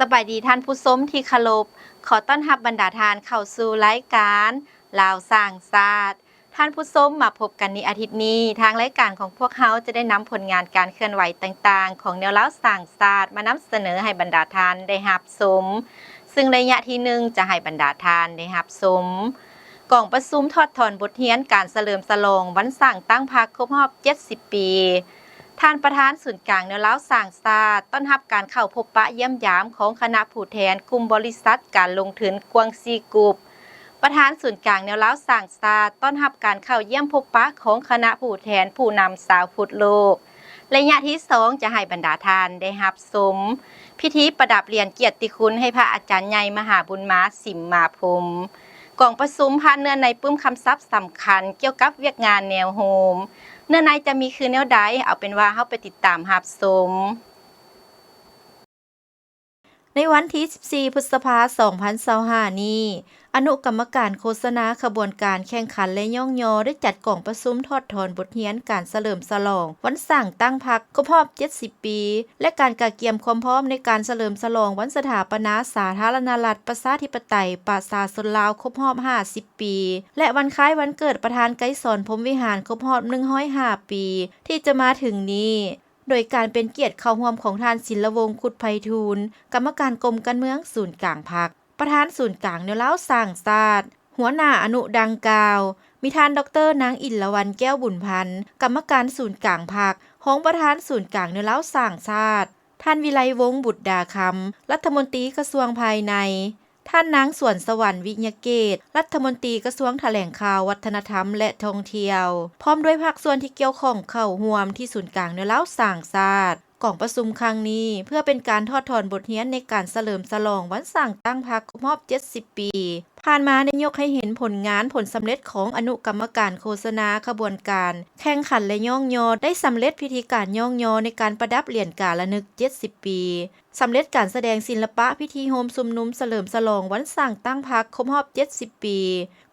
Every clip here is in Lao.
ສະບາຍດີທ່ານຜູ້ຊົມທີ່ເຄົາລົບ, ຂໍຕ້ອນຮັບບັນດາທ່ານເຂົ້າສູ່ລາຍການລາວສ້າງຊາດ. ທ່ານຜູ້ຊົມ, ມາພົບກັນໃນອາທິດນີ້, ທາງລາຍການຂອງພວກເຮົາຈະໄດ້ນຳຜົນງານການເຄື່ອນໄຫວຕ່າງໆຂອງແນວລາວສ້າງຊາດມານຳສະເໜີໃຫ້ບັນດາທ່ານໄດ້ຮັບຊົມ. ຊຶ່ງໄລຍະທີໜຶ່ງຈະໃຫ້ບັນດາທ່ານໄດ້ຮັບຊົມ ກອງປະຊຸມຖອດຖອນບົດຮຽນການສະເຫຼີມສະຫຼອງວັນສ້າງຕັ້ງພັກຄົບຮອບເຈັດສິບປີ. ທ່ານປະທານສູນກາງແນວລາວສ້າງຊາດ ຕ້ອນຮັບການເຂົ້າພົບປະຢ້ຽມຢາມຂອງຄະນະຜູ້ແທນກຸ່ມບໍລິສັດການລົງທຶນກວາງຊີກຸບ. ປະທານສູນກາງແນວລາວສ້າງຊາດ ຕ້ອນຮັບການເຂົ້າຢ້ຽມພົບປະຂອງຄະນະຜູ້ແທນຜູ້ນຳຊາວພຸດໂລກ. ໄລຍະທີສອງຈະໃຫ້ບັນດາທ່ານໄດ້ຮັບຊົມ ພິທີປະດັບຫຼຽນກຽດຕິຄຸນໃຫ້ພະອາຈານໃຫຍ່ມະຫາບຸນມາ ສິມມາພົມ. ກອງປະຊຸມຜ່ານເນື້ອໃນປຶ້ມຄຳສັບສຳຄັນກ່ຽວກັບວຽກງານແນວໂຮມ. ເນື້ອໃນຈະມີຄືແນວໃດ? ເອົາເປັນວ່າເຮົາໄປຕິດຕາມຮັບຊົມ. ໃນວັນທີສິບສີ່ ພຶດສະພາ ສອງພັນຊາວຫ້ານີ້, ອະນຸກຳມະການໂຄສະນາຂະບວນການແຂ່ງຂັນ ແລະ ຍ້ອງຍໍ ໄດ້ຈັດກອງປະຊຸມຖອດຖອນບົດຮຽນການສະເຫຼີມສະຫຼອງວັນສ້າງຕັ້ງພັກຄົບຮອບເຈັດສິບປີ ແລະ ການກະກຽມຄວາມພ້ອມໃນການສະເຫຼີມສະຫຼອງວັນສະຖາປະນາສາທາລະນະລັດປະຊາທິປະໄຕປະຊາຊົນລາວຄົບຮອບຫ້າສິບປີ ແລະ ວັນຄ້າຍວັນເກີດປະທານໄກສອນ ພົມວິຫານ ຄົບຮອບໜຶ່ງຮ້ອຍຫ້າປີ ທີ່ຈະມາເຖິງນີ້. ໂດຍການເປັນກຽດເຂົ້າຮ່ວມຂອງທ່ານ ສິນລະວົງ ຄຸດໄພທູນ ກຳມະການກົມການເມືອງສູນກາງພັກ, ປະທານສູນກາງແນວລາວສ້າງຊາດ, ຫົວໜ້າອະນຸດັ່ງກ່າວ, ມີທ່ານ ດອກເຕີ ນາງ ອິນລະວັນ ແກ້ວບຸນພັນ ກຳມະການສູນກາງພັກ, ຮອງປະທານສູນກາງແນວລາວສ້າງຊາດ, ທ່ານ ວິໄລວົງ ບຸດດາຄຳ ລັດຖະມົນຕີກະຊວງພາຍໃນ, ທ່ານນາງ ສວນສະຫວັນ ວິຍະເກດ ລັດຖະມົນຕີກະຊວງຖະແຫຼງຂ່າວ, ວັດທະນະທຳ ແລະ ທ່ອງທ່ຽວ, ພ້ອມດ້ວຍພາກສ່ວນທີ່ກ່ຽວຂ້ອງເຂົ້າຮ່ວມທີ່ສູນກາງແນວລາວສ້າງຊາດ. ກອງປະຊຸມຄັ້ງນີ້ ເພື່ອເປັນການຖອດຖອນບົດຮຽນໃນການສະເຫຼີມສະຫຼອງວັນສ້າງຕັ້ງພັກຄົບຮອບເຈັດສິບປີ. ຜ່ານມາໄດ້ຍົກໃຫ້ເຫັນຜົນງານ, ຜົນສຳເລັດຂອງອະນຸກຳມະການໂຄສະນາຂະບວນການແຂ່ງຂັນ ແລະ ຍ້ອງຍໍ ໄດ້ສຳເລັດພິທີການຍ້ອງຍໍໃນການປະດັບຫຼຽນກາລະນຶກເຈັດສິບປີ. ສຳເລັດການສະແດງສິລະປະພິທີໂຮມຊຸມນຸມສະເຫຼີມສະຫຼອງວັນສ້າງຕັ້ງພັກຄົບຮອບເຈັດສິບປີ.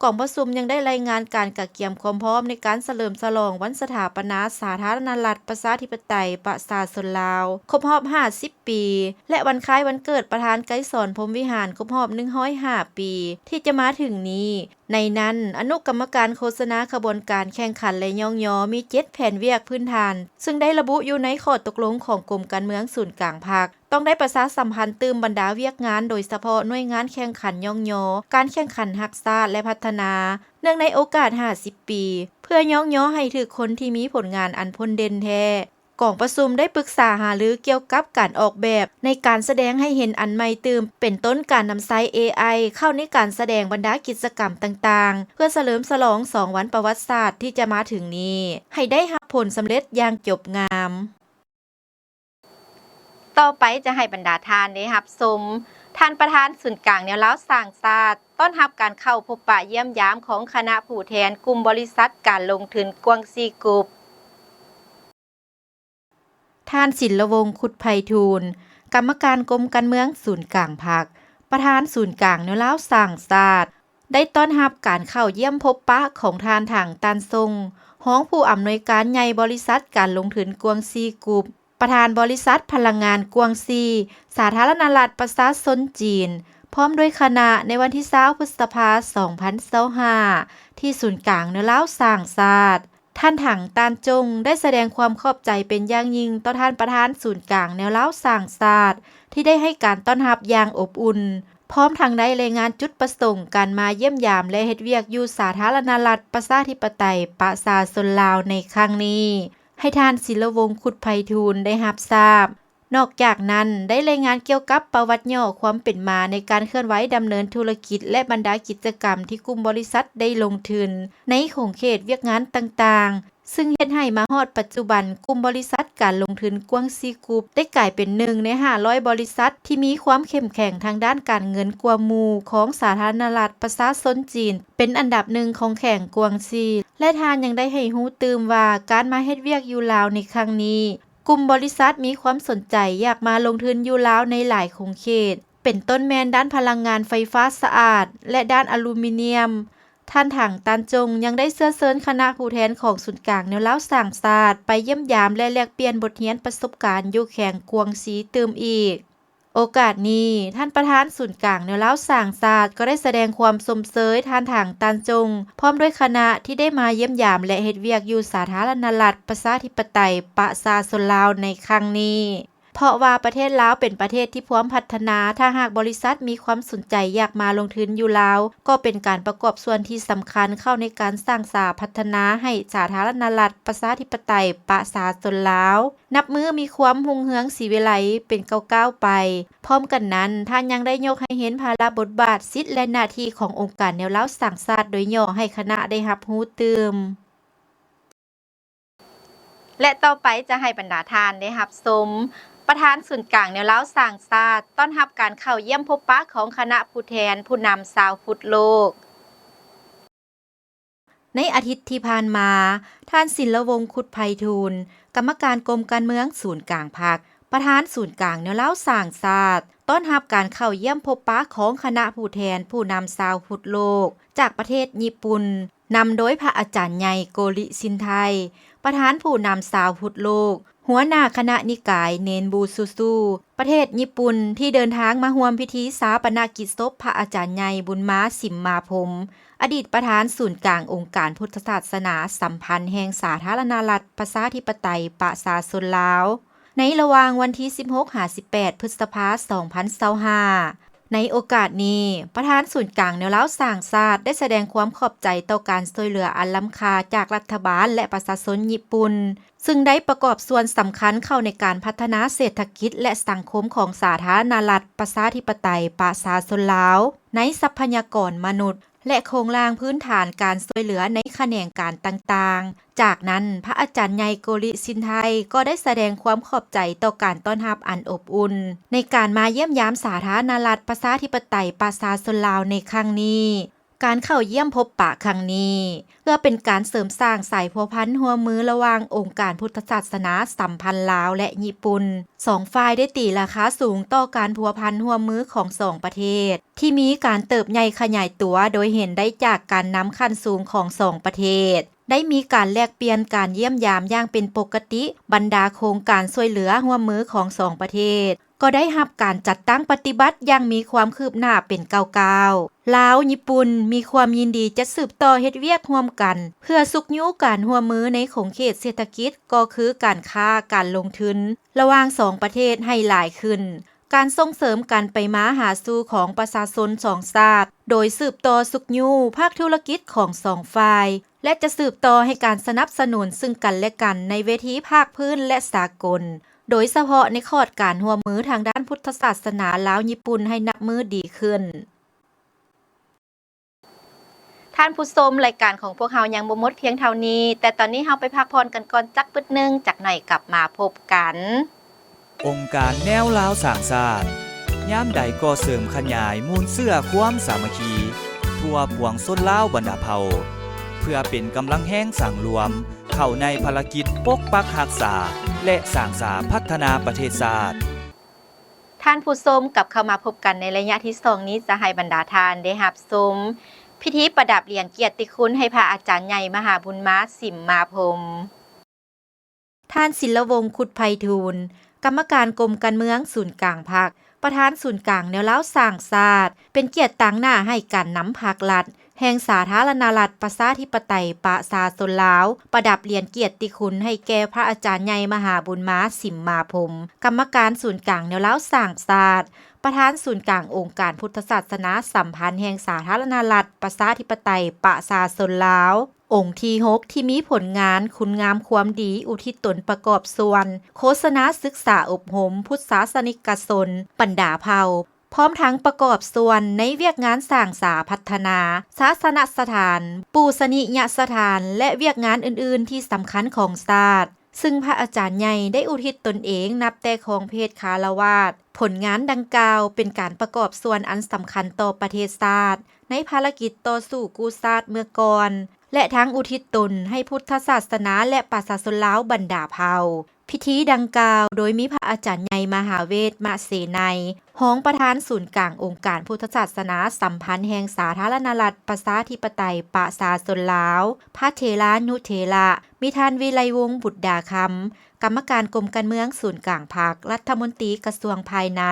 ກອງປະຊຸມຍັງໄດ້ລາຍງານການກະກຽມຄວາມພ້ອມໃນການສະເຫຼີມສະຫຼອງວັນສະຖາປະນາສາທາລະນະລັດປະຊາທິປະໄຕປະຊາຊົນລາວຄົບຮອບຫ້າສິບປີ ແລະ ວັນຄ້າຍວັນເກີດປະທານໄກສອນ ພົມວິຫານ ຄົບຮອບໜຶ່ງຮ້ອຍຫ້າປີ ທີ່ຈະມາເຖິງນີ້. ໃນນັ້ນ, ອະນຸກຳມະການໂຄສະນາຂະບວນການແຂ່ງຂັນ ແລະ ຍ້ອງຍໍ ມີເຈັດແຜນວຽກພື້ນຖານ, ຊຶ່ງໄດ້ລະບຸຢູ່ໃນຂໍ້ຕົກລົງຂອງກົມການເມືອງສູນກາງພັກ. ຕ້ອງໄດ້ປະຊາສຳພັນຕື່ມບັນດາວຽກງານ, ໂດຍສະເພາະໜ່ວຍງານແຂ່ງຂັນຍ້ອງຍໍ, ການແຂ່ງຂັນຮັກຊາດ ແລະ ພັດທະນາ ເນື່ອງໃນໂອກາດຫ້າສິບປີ, ເພື່ອຍ້ອງຍໍໃຫ້ຖືກຄົນທີ່ມີຜົນງານອັນພົ້ນເດັ່ນແທ້. ກອງປະຊຸມໄດ້ປຶກສາຫາລືກ່ຽວກັບການອອກແບບໃນການສະແດງໃຫ້ເຫັນອັນໃໝ່ຕື່ມ, ເປັນຕົ້ນການນຳໃຊ້ ເອໄອ ເຂົ້າໃນການສະແດງບັນດາກິດຈະກຳຕ່າງໆ ເພື່ອສະເຫຼີມສະຫຼອງສອງວັນປະຫວັດສາດທີ່ຈະມາເຖິງນີ້ ໃຫ້ໄດ້ຮັບຜົນສຳເລັດຢ່າງຈົບງາມ. ຕໍ່ໄປຈະໃຫ້ບັນດາທ່ານໄດ້ຮັບຊົມ ທ່ານປະທານສູນກາງແນວລາວສ້າງຊາດ ຕ້ອນຮັບການເຂົ້າພົບປະຢ້ຽມຢາມຂອງຄະນະຜູ້ແທນກຸ່ມບໍລິສັດການລົງທຶນກວາງຊີກຸບ. ທ່ານ ສິນລະວົງ ຄຸດໄພທູນ ກຳມະການກົມການເມືອງສູນກາງພັກ, ປະທານສູນກາງແນວລາວສ້າງຊາດ ໄດ້ຕ້ອນຮັບການເຂົ້າຢ້ຽມພົບປະຂອງທ່ານ ຖັງ ຕັນຊົງ ຮອງຜູ້ອຳນວຍການໃຫຍ່ບໍລິສັດການລົງທຶນກວາງຊີກຸບ, ປະທານບໍລິສັດພະລັງງານກວາງຊີ ສາທາລະນະລັດປະຊາຊົນຈີນ ພ້ອມດ້ວຍຄະນະ ໃນວັນທີຊາວ ພຶດສະພາ ສອງພັນຊາວຫ້າ ທີ່ສູນກາງແນວລາວສ້າງຊາດ. ທ່ານ ຖັງ ຕັນຈົງ ໄດ້ສະແດງຄວາມຂອບໃຈເປັນຢ່າງຍິ່ງຕໍ່ທ່ານປະທານສູນກາງແນວລາວສ້າງຊາດ ທີ່ໄດ້ໃຫ້ການຕ້ອນຮັບຢ່າງອົບອຸ່ນ, ພ້ອມທັງໄດ້ລາຍງານຈຸດປະສົງການມາຢ້ຽມຢາມ ແລະ ເຮັດວຽກຢູ່ສາທາລະນະລັດປະຊາທິປະໄຕປະຊາຊົນລາວໃນຄັ້ງນີ້ ໃຫ້ທ່ານ ສິນລະວົງ ຄຸດໄພທູນ ໄດ້ຮັບຊາບ. ນອກຈາກນັ້ນ, ໄດ້ລາຍງານກ່ຽວກັບປະຫວັດຫຍໍ້ຄວາມເປັນມາໃນການເຄື່ອນໄຫວດຳເນີນທຸລະກິດ ແລະ ບັນດາກິດຈະກຳທີ່ກຸ່ມບໍລິສັດໄດ້ລົງທຶນໃນຂົງເຂດວຽກງານຕ່າງໆ, ຊຶ່ງເຮັດໃຫ້ມາຮອດປັດຈຸບັນ, ກຸ່ມບໍລິສັດການລົງທຶນກວາງຊີກຸບ ໄດ້ກາຍເປັນໜຶ່ງໃນຫ້າຮ້ອຍບໍລິສັດທີ່ມີຄວາມເຂັ້ມແຂງທາງດ້ານການເງິນກວ່າໝູ່ຂອງສາທາລະນະລັດປະຊາຊົນຈີນ, ເປັນອັນດັບໜຶ່ງຂອງແຂວງກວາງຊີ ແລະ ທ່ານຍັງໄດ້ໃຫ້ຮູ້ຕື່ມວ່າ ການມາເຮັດວຽກຢູ່ລາວໃນຄັ້ງນີ້, ກຸ່ມບໍລິສັດມີຄວາມສົນໃຈຢາກມາລົງທຶນຢູ່ລາວໃນຫຼາຍຂົງເຂດ, ເປັນຕົ້ນແມ່ນດ້ານພະລັງງານໄຟຟ້າສະອາດ ແລະ ດ້ານອາລູມີນຽມ. ທ່ານ ຖັງ ຕັນຈົງ ຍັງໄດ້ເຊື້ອເຊີນຄະນະຜູ້ແທນຂອງສູນກາງແນວລາວສ້າງຊາດ ໄປຢ້ຽມຢາມ ແລະ ແລກປ່ຽນບົດຮຽນປະສົບການຢູ່ແຂວງກວາງຊີຕື່ມອີກ. ໂອກາດນີ້, ທ່ານປະທານສູນກາງແນວລາວສ້າງຊາດ ກໍໄດ້ສະແດງຄວາມຊົມເຊີຍທ່ານ ທາງ ຕັນຈົງ ພ້ອມດ້ວຍຄະນະ ທີ່ໄດ້ມາຢ້ຽມຢາມ ແລະ ເຮັດວຽກຢູ່ສາທາລະນະລັດ ປະຊາທິປະໄຕ ປະຊາຊົນລາວ ໃນຄັ້ງນີ້. ເພາະວ່າປະເທດລາວເປັນປະເທດທີ່ພ້ອມພັດທະນາ, ຖ້າຫາກບໍລິສັດມີຄວາມສົນໃຈຢາກມາລົງທຶນຢູ່ລາວ, ກໍເປັນການປະກອບສ່ວນທີ່ສຳຄັນເຂົ້າໃນການສ້າງສາພັດທະນາໃຫ້ສາທາລະນະລັດ ປະຊາທິປະໄຕ ປະຊາຊົນລາວ ນັບມື້ມີຄວາມຮຸ່ງເຮືອງສີວິໄລເປັນກ້າວໆໄປ. ພ້ອມກັນນັ້ນ, ທ່ານຍັງໄດ້ຍົກໃຫ້ເຫັນພາລະບົດບາດ, ສິດ ແລະ ໜ້າທີ່ຂອງອົງການແນວລາວສ້າງຊາດໂດຍຫຍໍ້ໃຫ້ຄະນະໄດ້ຮັບຮູ້ຕື່ມ. ແລະ ຕໍ່ໄປຈະໃຫ້ບັນດາທ່ານໄດ້ຮັບຊົມ ປະທານສູນກາງແນວລາວສ້າງຊາດ ຕ້ອນຮັບການເຂົ້າຢ້ຽມພົບປະຂອງຄະນະຜູ້ແທນຜູ້ນຳຊາວພຸດໂລກ. ໃນອາທິດທີ່ຜ່ານມາ, ທ່ານ ສິນລະວົງ ຄຸດໄພທູນ ກຳມະການກົມການເມືອງສູນກາງພັກ, ປະທານສູນກາງແນວລາວສ້າງຊາດ ຕ້ອນຮັບການເຂົ້າຢ້ຽມພົບປະຂອງຄະນະຜູ້ແທນຜູ້ນຳຊາວພຸດໂລກ ຈາກປະເທດຍີ່ປຸ່ນ, ນຳໂດຍພະອາຈານໃຫຍ່ ໂກລິ ຊິນໄທ ປະທານຜູ້ນຳຊາວພຸດໂລກ, ຫົວໜ້າຄະນະນິກາຍເນນບູຊູຊູ ປະເທດຍີ່ປຸ່ນ ທີ່ເດີນທາງມາຮ່ວມພິທີຊາປະນະກິດສົບພະອາຈານໃຫຍ່ ບຸນມາ ສິມມາພົມ ອະດີດປະທານສູນກາງອົງການພຸດທະສາສະໜາສຳພັນແຫ່ງສາທາລະນະລັດ ປະຊາທິປະໄຕ ປະຊາຊົນລາວ ໃນລະຫວ່າງວັນທີສິບຫົກຫາສິບແປດ ພຶດສະພາ ສອງພັນຊາວຫ້າ. ໃນໂອກາດນີ້, ປະທານສູນກາງແນວລາວສ້າງຊາດ ໄດ້ສະແດງຄວາມຂອບໃຈຕໍ່ການຊ່ວຍເຫຼືອອັນລ້ຳຄ່າຈາກລັດຖະບານ ແລະ ປະຊາຊົນຍີ່ປຸ່ນ, ຊຶ່ງໄດ້ປະກອບສ່ວນສຳຄັນເຂົ້າໃນການພັດທະນາເສດຖະກິດ ແລະ ສັງຄົມຂອງສາທາລະນະລັດ ປະຊາທິປະໄຕ ປະຊາຊົນລາວ ໃນຊັບພະຍາກອນມະນຸດ ແລະ ໂຄງລ່າງພື້ນຖານການຊ່ວຍເຫຼືອໃນຂະແໜງການຕ່າງໆ. ຈາກນັ້ນ, ພະອາຈານໃຫຍ່ ໂກລິ ຊິນໄທ ກໍໄດ້ສະແດງຄວາມຂອບໃຈຕໍ່ການຕ້ອນຮັບອັນອົບອຸ່ນ ໃນການມາຢ້ຽມຢາມສາທາລະນະລັດ ປະຊາທິປະໄຕ ປະຊາຊົນລາວໃນຄັ້ງນີ້. ການເຂົ້າຢ້ຽມພົບປະຄັ້ງນີ້ ເພື່ອເປັນການເສີມສ້າງສາຍພົວພັນຮ່ວມມືລະຫວ່າງອົງການພຸດທະສາສະໜາສຳພັນລາວ ແລະ ຍີ່ປຸ່ນ. ສອງຝ່າຍໄດ້ຕີລາຄາສູງຕໍ່ການພົວພັນຮ່ວມມືຂອງສອງປະເທດ ທີ່ມີການເຕີບໃຫຍ່ຂະຫຍາຍຕົວ ໂດຍເຫັນໄດ້ຈາກການນຳຂັ້ນສູງຂອງສອງປະເທດ ໄດ້ມີການແລກປ່ຽນການຢ້ຽມຢາມຢ່າງເປັນປົກກະຕິ. ບັນດາໂຄງການຊ່ວຍເຫຼືອຮ່ວມມືຂອງສອງປະເທດ ກໍໄດ້ຮັບການຈັດຕັ້ງປະຕິບັດຢ່າງມີຄວາມຄືບໜ້າເປັນກ້າວໆ. ລາວ-ຍີ່ປຸ່ນ ມີຄວາມຍິນດີຈະສືບຕໍ່ເຮັດວຽກຮ່ວມກັນ ເພື່ອຊຸກຍູ້ການຮ່ວມມືໃນຂົງເຂດເສດຖະກິດ ກໍຄືການຄ້າ, ການລົງທຶນລະຫວ່າງສອງປະເທດໃຫ້ຫຼາຍຂຶ້ນ, ການສົ່ງເສີມການໄປມາຫາສູ່ຂອງປະຊາຊົນສອງຊາດ ໂດຍສືບຕໍ່ຊຸກຍູ້ພາກທຸລະກິດຂອງສອງຝ່າຍ ແລະ ຈະສືບຕໍ່ໃຫ້ການສະໜັບສະໜູນຊຶ່ງກັນແລະກັນໃນເວທີພາກພື້ນ ແລະ ສາກົນ, ໂດຍສະເພາະໃນຂອດການຮ່ວມມືທາງດ້ານພຸດທະສາສະໜາລາວຍີ່ປຸ່ນໃຫ້ນັບມື້ດີຂຶ້ນ. ທ່ານຜູ້ຊົມ, ລາຍການຂອງພວກເຮົາຍັງບໍ່ໝົດພຽງເທົ່ານີ້, ແຕ່ຕອນນີ້ເຮົາໄປພັກຜ່ອນກັນກ່ອນຈັກປຶດໜຶ່ງ, ຈັກໜ່ອຍກັບມາພົບກັນ. ອົງການແນວລາວສ້າງຊາດ ຍາມໃດກໍເສີມຂະຫຍາຍມູນເຊື້ອຄວາມສາມັກຄີທົ່ວປວງຊົນລາວບັນດາເຜົ່າ ເພື່ອເປັນກຳລັງແຮງສັງລວມເຂົ້າໃນພາລະກິດປົກປັກຮັກສາ ແລະ ສ້າງສາພັດທະນາປະເທດຊາດ. ທ່ານຜູ້ຊົມ, ກັບເຂົ້າມາພົບກັນໃນໄລຍະທີສອງນີ້, ຈະໃຫ້ບັນດາທ່ານໄດ້ຮັບຊົມພິທີປະດັບຫຼຽນກຽດຕິຄຸນໃຫ້ພະອາຈານໃຫຍ່ມະຫາບຸນມາ ສິມມາພົມ. ທ່ານ ສິນລະວົງ ຄຸດໄພທູນ ກຳມະການກົມການເມືອງສູນກາງພັກ, ປະທານສູນກາງແນວລາວສ້າງຊາດ, ເປັນກຽດຕາງໜ້າໃຫ້ການນຳພັກລັດແຫ່ງສາທາລະນະລັດ ປະຊາທິປະໄຕ ປະຊາຊົນລາວ ປະດັບຫຼຽນກຽດຕິຄຸນໃຫ້ແກ່ພະອາຈານໃຫຍ່ມະຫາບຸນມາ ສິມມາພົມ ກຳມະການສູນກາງແນວລາວສ້າງຊາດ, ປະທານສູນກາງອົງການພຸດທະສາສະໜາສຳພັນແຫ່ງສາທາລະນະລັດ ປະຊາທິປະໄຕ ປະຊາຊົນລາວ ອົງທີຫົກ ທີ່ມີຜົນງານຄຸນງາມຄວາມດີ ອຸທິດຕົນປະກອບສ່ວນໂຄສະນາສຶກສາອົບຮົມພຸດສາສະນິກະຊົນບັນດາເຜົ່າ, ພ້ອມທັງປະກອບສ່ວນໃນວຽກງານສ້າງສາພັດທະນາສາສະນະສະຖານ, ປູຊະນິຍະສະຖານ ແລະ ວຽກງານອື່ນໆທີ່ສຳຄັນຂອງຊາດ, ຊຶ່ງພະອາຈານໃຫຍ່ໄດ້ອຸທິດຕົນເອງນັບແຕ່ຄອງເພດຄາລະວາດ. ຜົນງານດັ່ງກ່າວເປັນການປະກອບສ່ວນອັນສຳຄັນຕໍ່ປະເທດຊາດ ໃນພາລະກິດຕໍ່ສູ້ກູ້ຊາດເມື່ອກ່ອນ ແລະ ທັງອຸທິດຕົນໃຫ້ພຸດທະສາສະໜາ ແລະ ປະຊາຊົນລາວບັນດາເຜົ່າ. ພິທີດັ່ງກ່າວໂດຍມີພະອາຈານໃຫຍ່ມະຫາເວດ ມະເສໄນ ຮອງປະທານສູນກາງອົງການພຸດທະສາສະໜາສຳພັນແຫ່ງສາທາລະນະລັດ ປະຊາທິປະໄຕ ປະຊາຊົນລາວ, ພະເຖລານຸເຖລະ, ມີທ່ານ ວິໄລວົງ ບຸດດາຄຳ ກຳມະການກົມການເມືອງສູນກາງພັກ, ລັດຖະມົນຕີກະຊວງພາຍໃນ,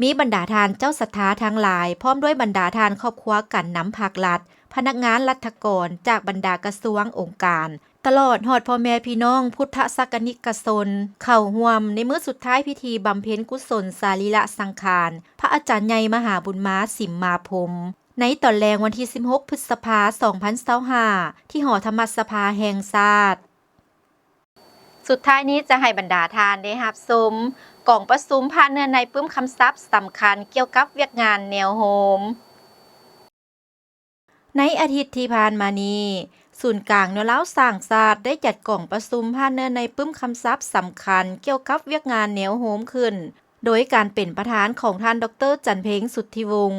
ມີບັນດາທ່ານເຈົ້າສັດທາທັງຫຼາຍ ພ້ອມດ້ວຍບັນດາທ່ານຄອບຄົວການນຳພາກລັດ, ພະນັກງານລັດຖະກອນຈາກບັນດາກະຊວງ, ອົງການ, ຕະຫຼອດຮອດພໍ່ແມ່ພີ່ນ້ອງພຸດທະສາກະນິກະຊົນ ເຂົ້າຮ່ວມໃນມື້ສຸດທ້າຍພິທີບຳເພັນກຸສົນສະລີລະສັງຂານ ພະອາຈານໃຫຍ່ມະຫາບຸນມາ ສິມມາພົມ ໃນຕອນແລງວັນທີສິບຫົກ ພຶດສະພາ ສອງພັນຊາວຫ້າ ທີ່ຫໍທຳມະສະພາແຫ່ງຊາດ. ສຸດທ້າຍນີ້ຈະໃຫ້ບັນດາທ່ານໄດ້ຮັບຊົມກອງປະຊຸມຜ່ານເນື້ອໃນປຶ້ມຄຳສັບສຳຄັນກ່ຽວກັບວຽກງານແນວໂຮມ. ໃນອາທິດທີ່ຜ່ານມານີ້, ສູນກາງແນວລາວສ້າງຊາດໄດ້ຈັດກອງປະຊຸມຜ່ານເນື້ອໃນປຶ້ມຄຳສັບສຳຄັນກ່ຽວກັບວຽກງານແນວໂຮມຂຶ້ນ ໂດຍການເປັນປະທານຂອງທ່ານ ດອກເຕີ ຈັນເພັງ ສຸດທິວົງ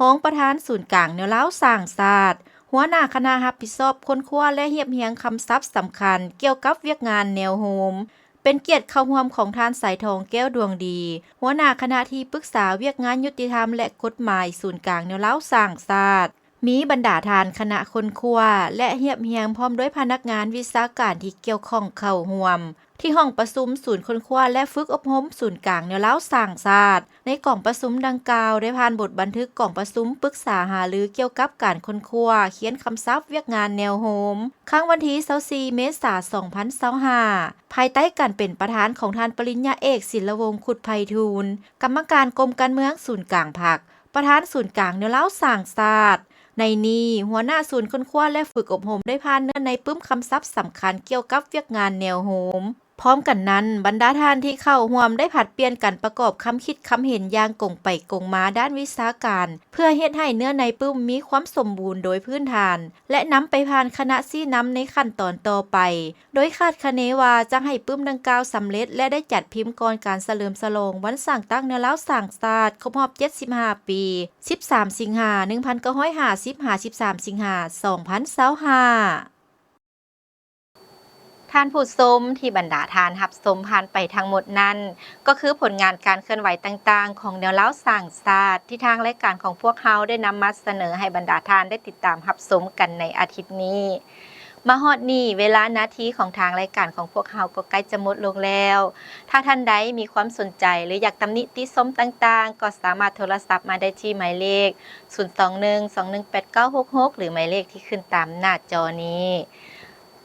ຮອງປະທານສູນກາງແນວລາວສ້າງຊາດ, ຫົວໜ້າຄະນະຮັບຜິດຊອບຄົ້ນຄວ້າ ແລະ ຮຽບຮຽງຄຳສັບສຳຄັນກ່ຽວກັບວຽກງານແນວໂຮມ, ເປັນກຽດເຂົ້າຮ່ວມຂອງທ່ານ ສາຍທອງ ແກ້ວດວງດີ ຫົວໜ້າຄະນະທີ່ປຶກສາວຽກງານຍຸຕິທຳ ແລະ ກົດໝາຍສູນກາງແນວລາວສ້າງຊາດ. ມີບັນດາທ່ານຄະນະຄົ້ນຄວ້າ ແລະ ຮຽບຮຽງ ພ້ອມດ້ວຍພະນັກງານວິຊາການທີ່ກ່ຽວຂ້ອງເຂົ້າຮ່ວມ ທີ່ຫ້ອງປະຊຸມສູນຄົ້ນຄວ້າ ແລະ ຝຶກອົບຮົມສູນກາງແນວລາວສ້າງຊາດ. ໃນກອງປະຊຸມດັ່ງກ່າວ ໄດ້ຜ່ານບົດບັນທຶກກອງປະຊຸມປຶກສາຫາລືກ່ຽວກັບການຄົ້ນຄວ້າຂຽນຄຳສັບວຽກງານແນວໂຮມ ຄັ້ງວັນທີຊາວສີ່ ເມສາ ສອງພັນຊາວຫ້າ ພາຍໃຕ້ການເປັນປະທານຂອງທ່ານປະລິນຍາເອກ ສິນລະວົງ ຄຸດໄພທູນ ກຳມະການກົມການເມືອງສູນກາງພັກ, ປະທານສູນກາງແນວລາວສ້າງຊາດ. ໃນນີ້, ຫົວໜ້າສູນຄົ້ນຄວ້າ ແລະ ຝຶກອົບຮົມໄດ້ຜ່ານເນື້ອໃນປຶ້ມຄຳສັບສຳຄັນກ່ຽວກັບວຽກງານແນວໂຮມ. ພ້ອມກັນນັ້ນ, ບັນດາທ່ານທີ່ເຂົ້າຮ່ວມໄດ້ຜັດປ່ຽນກັນປະກອບຄຳຄິດຄຳເຫັນຢ່າງກົງໄປກົງມາດ້ານວິຊາການ ເພື່ອເຮັດໃຫ້ເນື້ອໃນປຶ້ມມີຄວາມສົມບູນໂດຍພື້ນຖານ ແລະ ນຳໄປຜ່ານຄະນະຊີ້ນຳໃນຂັ້ນຕອນຕໍ່ໄປ. ໂດຍຄາດຄະເນວ່າຈະໃຫ້ປຶ້ມດັ່ງກ່າວສຳເລັດ ແລະ ໄດ້ຈັດພິມກ່ອນການສະເຫຼີມສະຫຼອງວັນສ້າງຕັ້ງແນວລາວສ້າງຊາດຄົບຮອບເຈັດສິບຫ້າປີ ສິບສາມສິງຫາ ໜຶ່ງພັນເກົ້າຮ້ອຍຫ້າສິບ ຫາ ສິບສາມສິງຫາ ສອງພັນຊາວຫ້າ. ທ່ານຜູ້ຊົມ, ທີ່ບັນດາທ່ານຮັບຊົມຜ່ານໄປທັງໝົດນັ້ນ ກໍຄືຜົນງານການເຄື່ອນໄຫວຕ່າງໆຂອງແນວລາວສ້າງຊາດ ທີ່ທາງລາຍການຂອງພວກເຮົາໄດ້ນຳມາສະເໜີໃຫ້ບັນດາທ່ານໄດ້ຕິດຕາມຮັບຊົມກັນໃນອາທິດນີ້. ມາຮອດນີ້, ເວລານາທີຂອງທາງລາຍການຂອງພວກເຮົາກໍໃກ້ຈະໝົດລົງແລ້ວ. ຖ້າທ່ານໃດມີຄວາມສົນໃຈ ຫຼື ຢາກຕຳໜິຕິຊົມຕ່າງໆ, ກໍສາມາດໂທລະສັບມາໄດ້ທີ່ໝາຍເລກ ສູນສອງໜຶ່ງ ສອງໜຶ່ງແປດເກົ້າຫົກຫົກ ຫຼື ໝາຍເລກທີ່ຂຶ້ນຕາມໜ້າຈໍນີ້.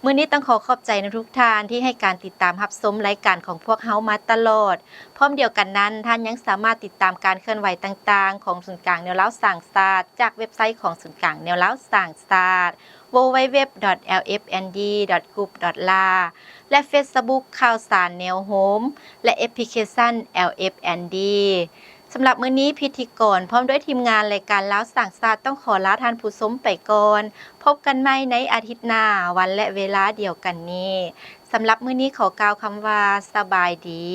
ມື້ນີ້ຕ້ອງຂໍຂອບໃຈນຳທຸກທ່ານທີ່ໃຫ້ການຕິດຕາມຮັບຊົມລາຍການຂອງພວກເຮົາມາຕະຫຼອດ. ພ້ອມດຽວກັນນັ້ນ, ທ່ານຍັງສາມາດຕິດຕາມການເຄື່ອນໄຫວຕ່າງໆຂອງສູນກາງແນວລາວສ້າງຊາດ ຈາກເວັບໄຊຂອງສູນກາງແນວລາວສ້າງຊາດ ดับเบิลยู ดับเบิลยู ดับเบิลยู ดอท แอล เอฟ เอ็น ดี ดอท กรุป ดอท แอล เอ ແລະ ເຟສບຸກຂ່າວສານແນວໂຮມ ແລະ ແອັບພລິເຄຊັນ ແອລ ເອຟ ເອັນ ດີ. ສຳລັບມື້ນີ້, ພິທີກອນພ້ອມດ້ວຍທີມງານລາຍການລາວສ້າງຊາດຕ້ອງຂໍລາທ່ານຜູ້ຊົມໄປກ່ອນ. ພົບກັນໃໝ່ໃນອາທິດໜ້າ, ວັນ ແລະ ເວລາດຽວກັນນີ້. ສຳລັບມື້ນີ້ຂໍກ່າວຄຳວ່າ ສະບາຍດີ.